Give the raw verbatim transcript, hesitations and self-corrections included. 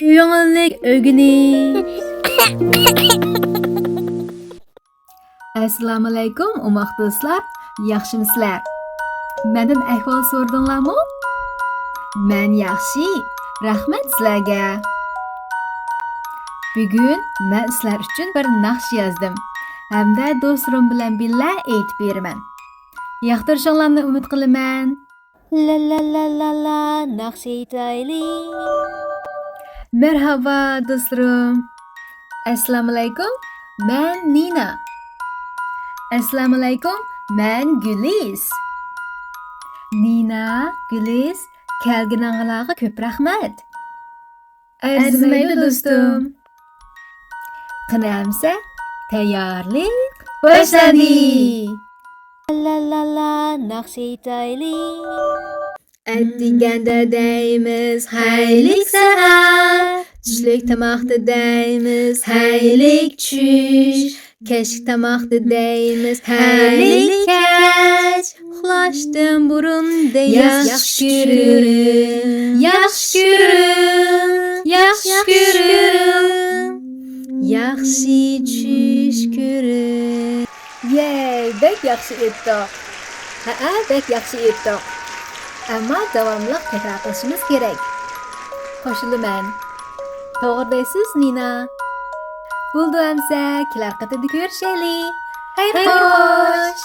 كۆڭۈللۈك ئۆگىنىش. ئەسسالامۇئەلەيكۇم، ئوماق دوستلار، ياخشىمۇسىلەر؟ مەندىن ئەھۋال سورىدىڭلارمۇ؟ مەن ياخشى، رەھمەت سىلەرگە. بۈگۈن مەن سىلەر ئۈچۈن بىر ناخشا يازدىم ھەمدە دوستلىرىم بىلەن بىللە ئېيتىپ بېرىمەن. ياقتۇرۇشۇڭلارنى ئۈمىد قىلىمەن. لا لا لا لا لا، ناخشا ئېيتايلى. مەرھابا دوستلىرىم. ئەسسالامۇئەلەيكۇم، مەن نىنا. ئەسسالامۇئەلەيكۇم، مەن گۈلىز. نىنا، گۈلىز، كەلگىنىڭلارغا كۆپ رەھمەت. ئەرزىمەيدۇ دوستۇم. قېنى ئەمسە، تەييارلىق باشلاندى. لا لا لا، ناخشا ئېيتايلى. ئەتىگەندە دەيمىز ھەيلىك سەھەر، چۈشلۈك تاماقتا دەيمىز ھەيلىك چۈش، كەچلىك تاماقتا دەيمىز ھەيلىك كەچ. ئۇخلاشتىن بۇرۇن دەيمىز ياخشى كۆرۈڭ، ياخشى كۆرۈڭ، ياخشى كۆرۈڭ، ياخشى چۈش كۆرۈڭ. يەي، بەك ياخشى ئېيتتۇق. ھەئە، بەك ياخشى ئېيتتۇق. ئەمما داۋاملىق تەكرار قىلىشىمىز كېرەك. قوشۇلىمەن. توغرا دەيسىز، نىنا. بولدى ئەمسە، كېلەر قېتىمدا كۆرۈشەيلى. خەير خوش.